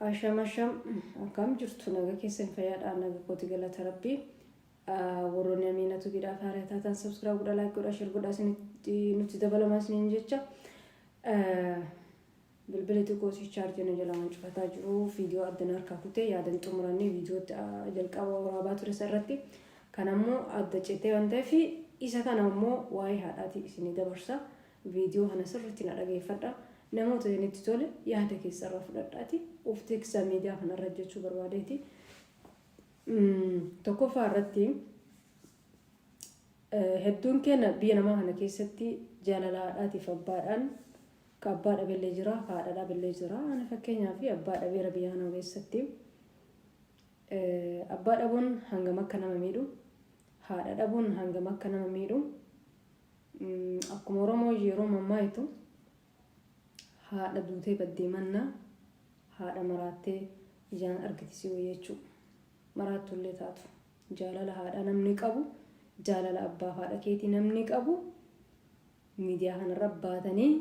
Asham asham akkam jirtu naga keessan fayyaadha naga kooti galata rabbii warroonni amiina tubiidhaaf haaraa taatan subscribe godha like godha share godha isinitti nutti dabalamaa isiniin jecha bilbila xiqqoo si chaarjii na jalaa waan cufataa jiru viidiyoo addan harkaa kutee yaadan xumurannee viidiyootti jalqaba waraabaa ture isa irratti kan ammoo adda citee waan ta'eef isa kana ammoo waa'ee haadhaati isinii dabarsa Viidiyoo kana sirriitti na dhageeffadha. Namoota isinitti tole yaada keessa irraa fudhadhaati. Of teeksisaa miidiyaa kana irra jechuu barbaadeeti. Tokkoffaa irratti hedduun keenya biyya namaa kana keessatti jaalala haadhaatiif abbaadhaan ka abbaa dhabellee jira, ka haadha dhabellee jira. Ani fakkeenyaaf abbaa dhabeera biyya kana keessatti. Abbaa dhabuun hangam akka nama miidhu, haadha dhabuun hangam akka nama miidhu Akkuma Oromoo yeroo mammaayitu haadha duutee baddee mannaa haadha maraattee ijaan argite si wayya jechuudha. Maraattullee taatu jaalala haadhaa namni qabu jaalala abbaaf haadha keetii namni qabu miidiyaa kanarra baatanii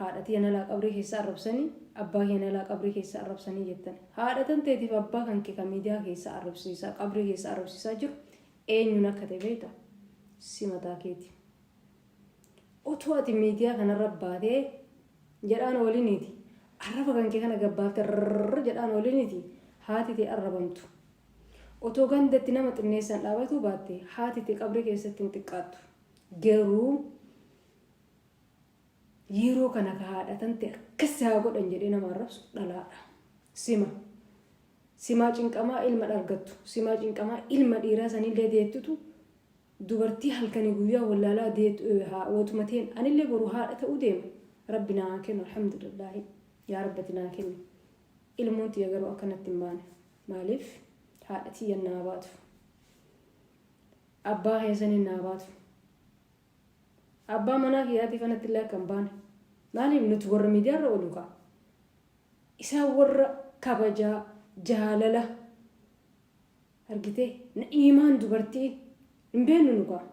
haadha tiyya nalaa qabrii keessa arrabsanii abbaa kee nalaa qabrii keessa arrabsanii jettan haadha tan teetiif abbaa kan kee kan miidiyaa keessa arrabsiisaa qabrii keessa arrabsiisaa jiru Eenyuun akka ta'e beekta? Si mataa keeti. Otoo ati miidiyaa kanarra baatee jedhaan ooliniiti. Arraba kan kee kana gabbaaftee rrrr jedhaan ooliniiti. Haati tee arrabamtu. Otoo gandatti nama xinneessaan dhaabatuu baatte haati tee qabrii keessatti hin xiqqaattu. Garuu yeroo kana ka haadha tante akkas si haa godhan jedhee nama arrabsu dhalaadha. Sima. Simaa cinqamaa ilma dhargattu, simaa cinqamaa ilma dhiiraa sanillee deettutu dubartii halkanii guyyaa wallaalaa deettu wotuma teen anillee boru haadha ta'uu deema. Rabbi naa haa kennu alhamdulillaahi. Yaa Rabbi ati naa kenni. Ilmoon tiyya garuu akkanatti hin baane. Maaliif haadha tiyyan naa baatu. Abbaa keessaniin naa baatu. Abbaa manaa kiyyaatiif anatti illee akka hin baane. Maaliif nuti warra miidiyaarra oolu kaa. Isaan warra kabajaa, jaalala argitee na'iimaan dubartii hin beennu nu kaa.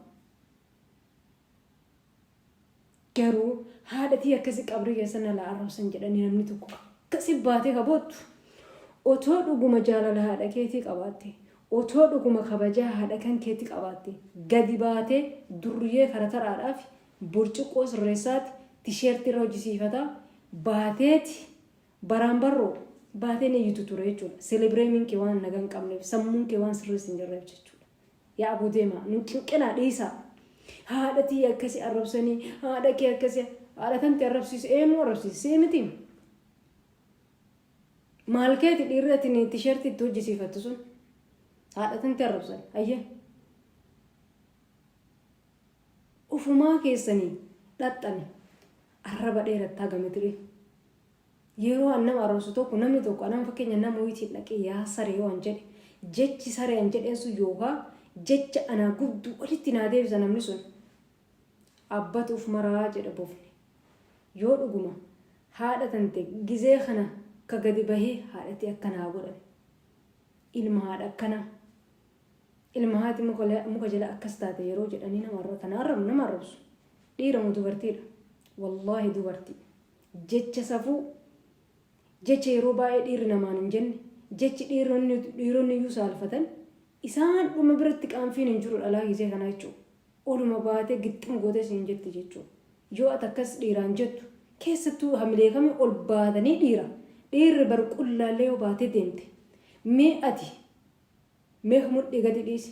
Garuu haadha tiyya akkasi qabrii keessa na laa arrabsan jedhanii namni tokko akkasi baatee ka boottu otoo dhuguma jaalala haadha keetii qabaatte otoo dhuguma kabajaa haadha kan keetii qabaatte gadi baatee durriyyee karataraadhaaf burcuqqoo sirreessaati tisheertii irra hojjisiifataa baateeti baraan barroo baateen iyyitu ture jechuudha. Selebireemiin kee waan nagaa hin qabneef sammuun kee waan sirriis hin jirreef jechuudha. Yaa aboo deemaa nun cinqinaa dhiisaa. Haadha tiyya akkasi arrabsanii haadha kee akkasi haadha tanti arrabsiisu eenyu arrabsiisa see miti. Maal keeti dhiirri ati tisheertii itti hojjisiifattu sun haadha tanti arrabsan ayyee. Ufumaa keessanii dhaxxani arraba dheerattaa gametire. Yeroo an nama arrabsu tokko namni tokko anam fakkeenya nama wayiitiin dhaqee yaa saree yoo an jedhe jechi saree an jedheen sun yookaa jecha anaa gubduu olitti naa deebisa namni sun. Abbatu uf maraa jedha bofni. Yoo dhuguma haadha tante gizee kana ka gadi bahee haadhatii akkana haa godhan. Ilma haadha akkanaa. Ilma haati muka jala akkas taate yeroo jedhanii nama arra kana arrabu nama arrabsu. Dhiira moo dubartiidha? Wallaahi dubartii. Jecha safuu jecha yeroo baay'ee dhiirri namaan hin jenne jechi dhiironni dhiironni iyyuu saalfatan isaan dhuma biratti qaanfiin hin jiru dhalaa gisee kanaa jechuudha. Oluma baatee gixxim gootee siin jetti jechuudha. Yoo ati akkas dhiiraan jettu keessattuu hamilee kamii ol baatanii dhiira. Dhiirri bar qullaallee yoo baatee deemte mee ati Mee mudhii gadi dhiisi.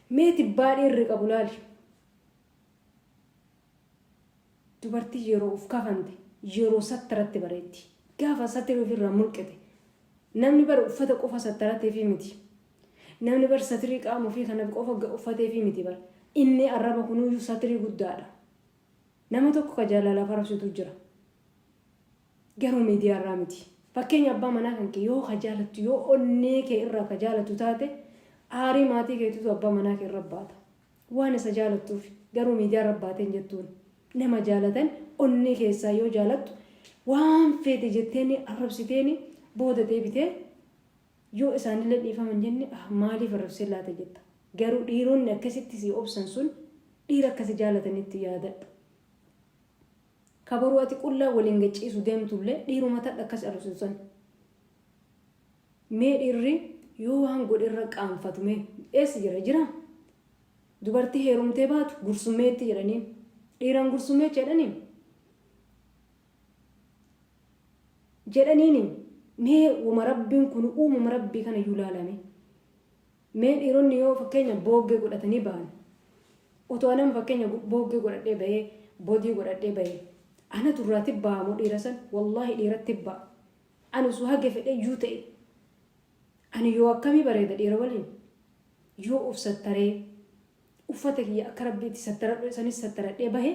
Mee tibbaa dhiirri qabu laali. Dubartii yeroo of kafante yeroo sattaratti bareetti. Gaafa satiri ofirraa mulqite. Namni bar uffata qofa sattarateefi miti. Namni bar satirii qaama ofii kana qofa uffateefi miti bar. Inni arraba kunuyyuu satirii guddaadha. Nama tokko ka jaalalaaf arrabsitu jira. Garuu miidiyaa irraa miti. Fakkeenya abbaa manaa kan kee yoo ka jaalattu yoo onnee kee irraa ka jaalattu taate aarii maatii keetitu abbaa manaa kee irra baata. Waan isa jaalattuuf garuu miidiyaa irra baatee hin jettuun. Nama jaalatan onnee keessaa yoo jaalattu waan feete jetteeni arrabsiteeni booda deebitee yoo isaanillee dhiifama hin jenne ah maaliif arrabsee laata jetta. Garuu dhiironni akkasitti si obsan sun dhiira akkasi jaalatanitti yaadadhu. Ka boruu ati qullaa waliin gad ciisu deemtullee dhiiruma tadha akkas arrabsitu san. Mee dhiirri yoo waan godhe irra qaanfatu mee eessa jira jiraa? Dubartii heerumtee baatu gursummeetti jedhaniin. Dhiiraan gursummeecha jedhaniin. Jedhaniini mee woma rabbiin kun uumama rabbii kana iyyuu laalame. Mee dhiironni yoo fakkeenya booggee godhatanii bahan otoo anam fakkeenya booggee godhadhee bahee bodii godhadhee bahee anatu irraa tibbaa moo dhiira san wallaahi dhiira tibbaa ani osoo haga fedhe iyyuu ta'e ani yoo akkamii bareeda dhiira waliin yoo of sattaree uffata kiyya akka rabbi itti sattaradhu sanis sattaradhee bahe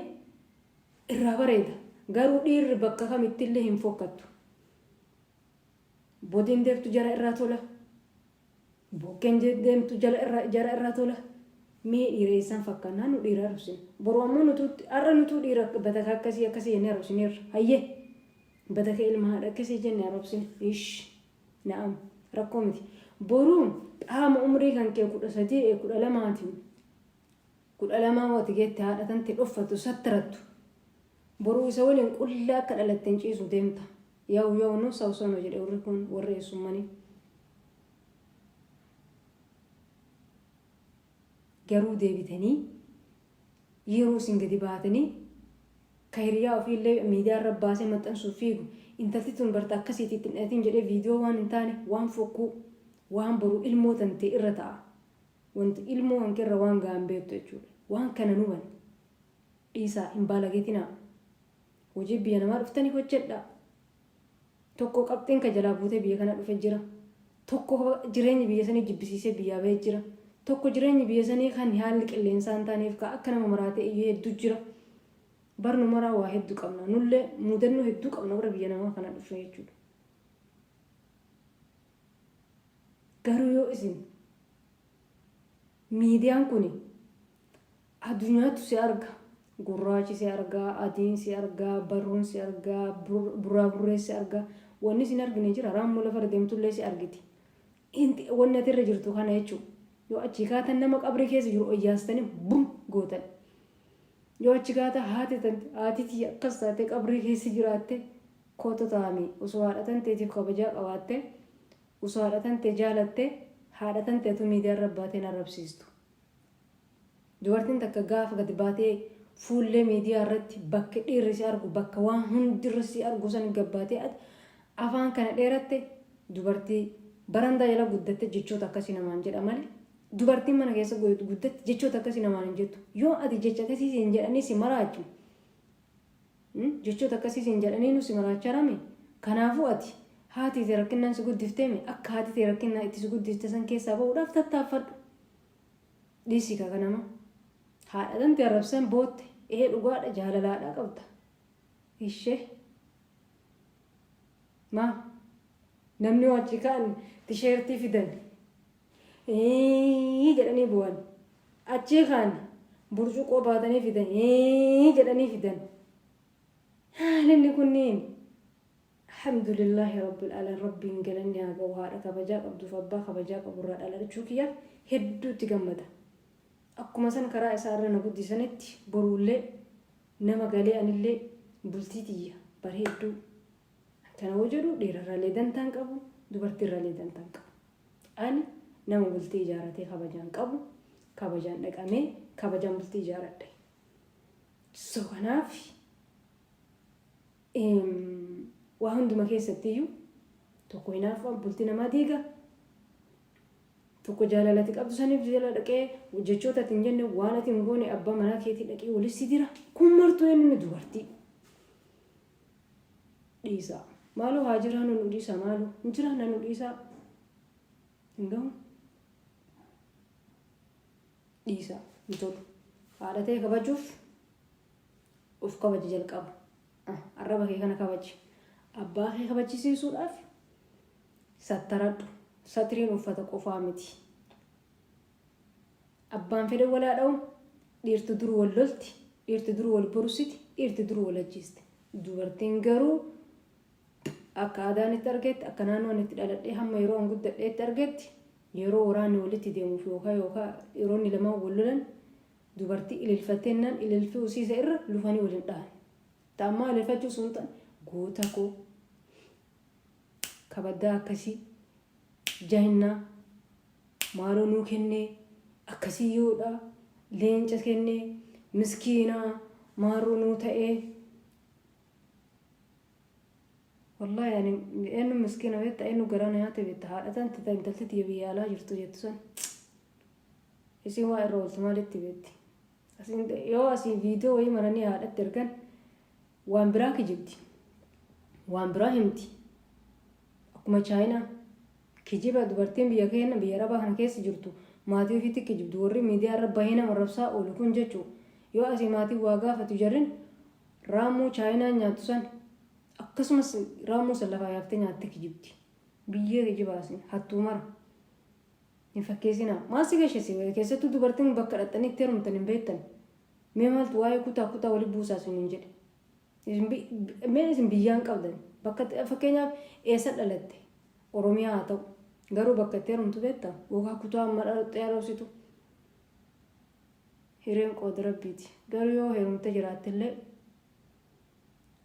irraa bareeda garuu dhiirri bakka kamittillee hin fokkattu bodiin deemtu jara irraa tola Bokkeen deemtu jala irra jara irraa tola. Mee dhiira eessaan fakkaannaa nu dhiira arrabsina. Boru ammoo nutuu har'a nutuu dhiira bataka akkasii akkasii jennee arrabsineerra. Hayyee bataka ilma haadha akkasii jennee arrabsine. Ish na'am rakkoo miti. Boru qaama umrii kan kee 13 12ti 12 wati geette haadha tante dhoffattu sattarattu. Boruu isa waliin qullaa akka dhalatteen ciisu deemta. Yaw yaw no saw sono jedhe warri kun warri eessummanii. Garuu deebitanii yeroo isin gadi baatanii ka hiriyaa ofiillee miidiyaa irra baasee maxxansuuf fiigu intalti tun barta akkasiiti itti hin dhalatin jedhee viidiyoo waan hin taane waan fokkuu waan boru ilmoo tantee irra ta'a. Wanti ilmoo hanke irra waan ga'an beektu jechuudha. Waan kana nu ban dhiisaa hin baalageetinaa. Hojii biyya namaa dhuftanii hojjedhaa. Tokko qabxiin ka jalaa buutee biyya kana dhufe jira. Tokko jireenyi biyya sanii jibbisiisee biyyaa bahee jira. Tokko jireenyi biyya sanii kan haalli qilleensaa hin taaneef ka akka nama maraatee iyyuu hedduu jira. Barnu maraa waa hedduu qabna. Nullee mudannoo hedduu qabna warra biyya namaa kana dhufe jechuudha. Garuu yoo isin miidiyaan kuni Addunyaatu si arga. Gurraachi si arga, adiin si arga, barruun si arga, buraaburree si arga. Wanni sin argine jira. Raammoo lafarra deemtullee si argiti. Inti wanni ati irra jirtu kana jechuudha. Yoo achii kaatan nama qabrii keessa jiru oyyaastanii bum gootan. Yoo achi kaata haati tante haati tiyya akkas taatee qabrii keessa jiraatte kooto taami osoo haadha tanteetiif kabajaa qabaatte osoo haadha tantee jaalatte haadha tanteetu miidiyaa irra baatee hin arrabsiistu. Dubartiin takka gaafa gadi baatee fuullee miidiyaa irratti bakka dhiirri si argu bakka waan hundi irra si argu san gabbaatee ati afaan kana dheeratte dubartii barandaa jala guddatte jechoota akkasii namaan jedha malee dubartiin mana keessa guddatte jechoota akkasii namaan hin jettu. Yoo ati jecha akkasii siin jedhanii si maraachu jechoota akkasii siin jedhanii nu si maraacharame kanaafuu ati haati tee rakkinnaan si guddifteemi akka haati tee rakkinnaa itti si guddifte san keessaa bahuudhaaf tattaaffadhu. Dhiisi kaka nama. Haadha tanti arrabsan bootte. Ee dhugaadha jaalalaadha qabda. Ishee. Maa namni wachi ka'an tisheertii fidan. Ii jedhanii bu'an. Achii kaan burcuqqoo baatanii fidan. Ii jedhanii fidan. Haalinni kunniin. Alhamdulillaahi Rabbil Aalamiin Rabbiin galanni haa ga'u haadha kabajaa qabduuf abbaa kabajaa qabu irraa dhalachuu kiyyaaf hedduu itti gammada. Akkuma san karaa isaa irra na guddisanitti boruullee nama galee anillee bultii tiyya bareedduu kana hoo jedhu dhiirarraalee dantaan qabu dubartiirraalee dantaan qabu. Ani nama bultii ijaaratee kabajaan qabu kabajaan dhaqamee kabajaan bultii ijaaradhe. So kanaaf Waa hunduma keessattiyyuu tokko hinaaffaan bultii namaa diiga. Tokko jaalala ati qabdu saniif jala dhaqee jechoota ati hin jenne waan ati hin goone abbaa manaa keetii dhaqee walitti si dira. Kun martuu eenyuun dubartii. Dhiisaa. Maaloo haa jiraannu nu dhiisaa maaloo. Hin jiraanna nu dhiisaa. Hin gahu. Dhiisaa. Hin tolu. Haadha ta'e kabajuuf of kabaji jalqaba. Arraba kee kana kabaji. Abbaa kee kabachisiisuudhaaf sattaradhu. Satriin uffata qofaa miti. Abbaan fedhe walaa dha'u dhiirti dur wal lolti, dhiirti dur wal borsiti, dhiirti dur wal ajjeesti. Dubartiin garuu akka aadaan itti argetti, akka naannoon itti dhaladhee hamma yeroo an guddadheetti argetti yeroo waraanni walitti deemuuf yookaan yookaan dhiironni lamaan wal lolan Dubartii ililfatteennaan ililfii usiisa irra lufanii wal hin dhahan. Ta'ammaa haleelfachuu sun ta'an goota koo kabaddaa akkasii jahinnaa maaloo nuu kennee akkasii yoodha leenca kennee miskiinaa maarroo nuu ta'ee. Wallahi ani eenyu miskiina beekta, eenyu garaa na nyaate beekta? Haadha tanti ta intalti tiyya biyya alaa jirtu jettu san. Isiin waa irra ooltu maalitti beekti? Asiin yoo asiin viidiyoo wayii maranii haadhatti ergan waan biraa kijibdi, waan biraa himti. Akkuma Chaayinaa kijiba dubartiin biyya keenya biyya arabaa kana keessa jirtu maatii ofiitti kijibdu. Warri miidiyaa irra bahee nama rabsaa oolu kun jechuu yoo asii maatiin waa gaafatu jarrin raammoo Chaayinaan nyaattu san akkasumas raammoo san lafaa yaaftee nyaattee kijibdi. Biyyee kijibaasin hattuu mara. Hin fakkeessinaa. Maal si gashesi? Keessattuu dubartiin bakka dhaxxanii itti heerumtan hin beektan. Mee maaltu waa'ee kutaa kutaa wali buusaa isiniin jedhe? Mee isin biyyaan qabdan. Bakka fakkeenyaaf eessa dhalatte? Oromiyaa haa ta'u. Garuu bakka itti heerumtu beektaa? Yookaan kutaa amma dhalattee haaromsitu. Hireen qooda Rabbiiti. Garuu yoo heerumte jiraattellee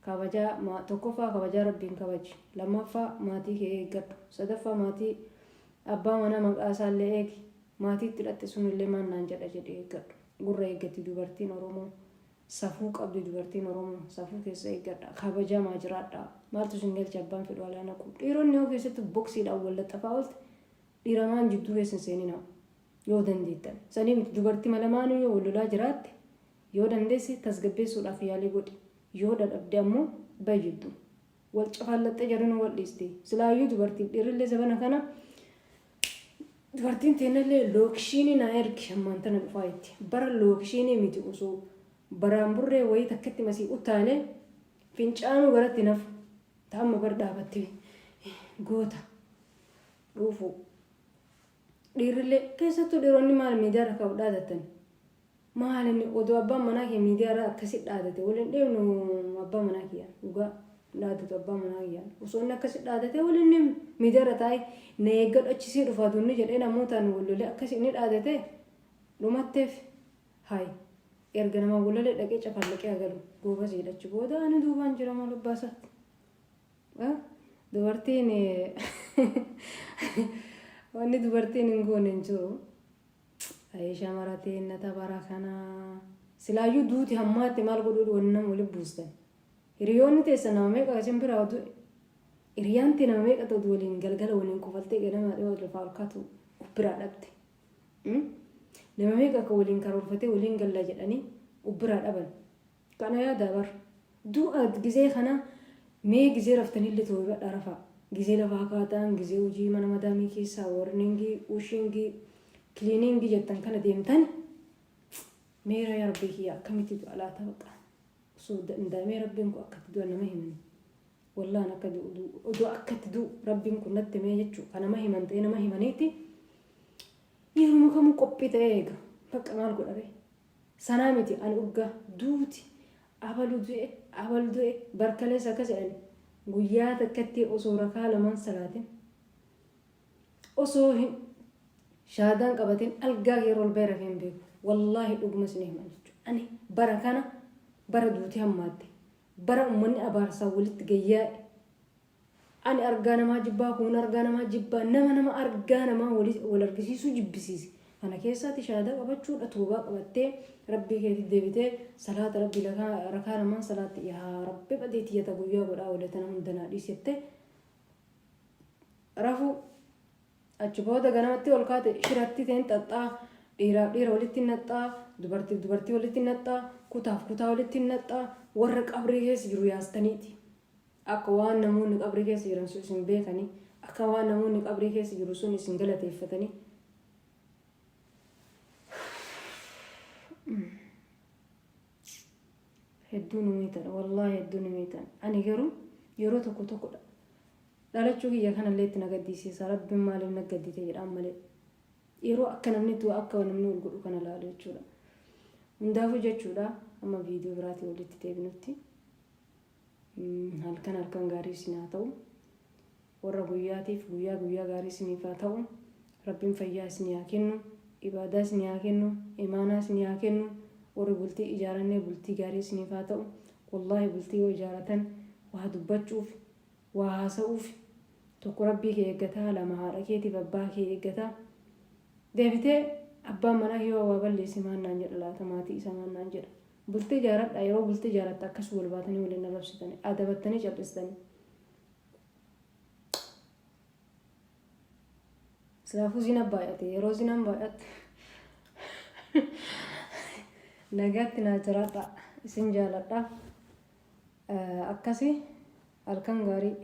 kabajaa tokkoffaa kabajaa Rabbiin kabaji. Lammaffaa maatii kee eeggadhu. Sadaffaa maatii abbaa manaa maqaa isaallee eegi. Maatii itti hidhatte sunillee maal naan jedha jedhi eeggadhu. Gurra eeggatti dubartiin Oromoo. Safuu qabdi dubartiin Oromoo. Safuu keessa eeggadha. Kabajamaa jiraadha. Maaltu isin galche abbaan fedhu alaa naqu? Dhiironni yoo keessatti boksiidhaan wal laxxafaa oolte dhiiramaan jidduu keessa hin seeninaa. Yoo dandeettan. Sanii miti dubartii malamaanuu yoo wal lolaa jiraatte yoo dandeesse tasgabbeessuudhaaf yaalii godhi. Yoo dadhabde ammoo bahi jidduu. Wal cafaallaxxee jarinuu wal dhiisti. Silaayyuu dubartiif dhiirrillee zabana kana dubartiin teennallee lookshiinii naa ergi ammaan tana dhufaa jetti. Bara lookshiinii miti osoo baraan burree wayii takkatti masii utaalee fincaanuu garatti nafu. Ta'amma bar dhaabattee goota dhuufuu. Dhiirrillee keessattuu dhiironni maal miidiyaa irra ka'u dhaadattan? Maal inni odoo abbaan manaa kee miidiyaa irra akkasi dhaadate waliin dheemnu? Abbaa manaa kiyyaa dhugaa dhaadatu, abbaa manaa kiyyaa osoo inni akkasi dhaadate waliin dheemnu. Miidiyaa irra taa'ee na eeggadhu achi sii dhufaa dunni jedhee namootaan wal lolee akkasi inni dhaadate dhumatteef. Hayi erga namaa wal lolee dhaqee cafallaqee agalu goobasii achi booda ani duubaan jira. Maal abbaa isaatti? Dubartiin wanni dubartiin hin goone hin jiru. Ayii shamara teenna tabara kana. Silaayyuu duuti hammaatti maal godhuu wanni nama walitti buustan? Hiriyoonni teessan nama meeqa isin biraa oduu hiriyaan tee nama meeqa ta'u waliin galgala waliin kofaltee ganama dhiyoo lafaa ol kaatu of biraa dhabde? Nama meeqa akka waliin karoorfatee waliin galla jedhanii of biraa dhaban? Kana yaadaa bar. Du'a gizee kana mee gizee raftanillee toobadhaa rafaa. Gizee lafaa kaataan, gizee hojii mana madaamii keessaa warningii, ushingii, cleaningii jettan kana deemtan meera yaa Rabbii kiyya akkamitti du'a laata baqa. Osoo danda'amee Rabbiin kun akkatti du'a nama himani. Wallaan akka du'u odoo akkatti du'u Rabbiin kun natti himee jechuu kan nama himan ta'ee nama himaniiti yeruma kamuu qophii ta'ee eega. Bakka maal godhare? Sanaa miti ani urga duuti abalu du'e abalu du'e barkaleessa akkas jedhani guyyaa takkatti osoo rakaa lamaan salaatin osoo hin shaadaan qabatin algaa yeroo ol bahee rafee hin beeku. Wallaahi dhuguma isin himan jechuudha. Ani bara kana bara duuti hammaatte, bara uummanni abaarsaa walitti gayyaa'e, ani argaa namaa jibbaa, kuun argaa namaa jibbaa, nama argaa namaa wal argisiisuu jibbisiise. Kana keessaatti shaadaa qabachuudha, toobaa qabattee Rabbii keetti deebitee salaata Rabbii rakaa lamaan salaatti yaa Rabbi badii tiyyata guyyaa godhaa ooletana hundanaa dhiisettee rafuu. Achi booda ganamatti ol kaate shiratti ta'in xaxxaa, dhiiraaf dhiira walitti naxxaa, dubartiif dubartii walitti naxxaa, kutaaf kutaa walitti naxxaa, warra qabrii keessa jiru yaastaniiti. Akka waan namoonni qabrii keessa jiran sun isin beekanii, akka waan namoonni qabrii keessa jiru sun isin galateeffatanii. Hedduu nu miitan, wallaahi hedduu nu miitan. Ani garuu yeroo tokko tokkodha. Dhalachuu kiyya kanallee itti na gaddisiisa. Rabbiin maaliif na gaddite jedhaan malee. Yeroo akka namni du'a akka namni ol godhu kana laalu jechuudha. Hundaafuu jechuudha amma viidiyoo biraatiin walitti deebinutti. Halkan halkan gaarii isin haa ta'u. Warra guyyaatiif guyyaa guyyaa gaarii isiniif haa ta'u. Rabbiin fayyaa isinii haa kennu. Ibaadaa isinii haa kennu. Imaanaa isinii haa kennu. Warri bultii ijaarannee bultii gaarii isiniif haa ta'u. Wallaahi bultii yoo ijaaratan waa dubbachuuf, waa haasa'uuf, tokko Rabbii kee eeggataa, lama haadha keetiif abbaa kee eeggataa. Deebitee abbaan manaa kee yoo waa balleesse maal naan jedha laata, maatii isaa maal naan jedha. Bultii ijaaradhaa, yeroo bultii ijaaratte akkas wal baatanii waliin arrabsitanii adabattanii cal'istanii. Silaafuu zina baay'ate, yeroo zinaan baay'atte. Nagaatti naa jiraadha, isin jaaladha. Akkasi, halkan gaarii.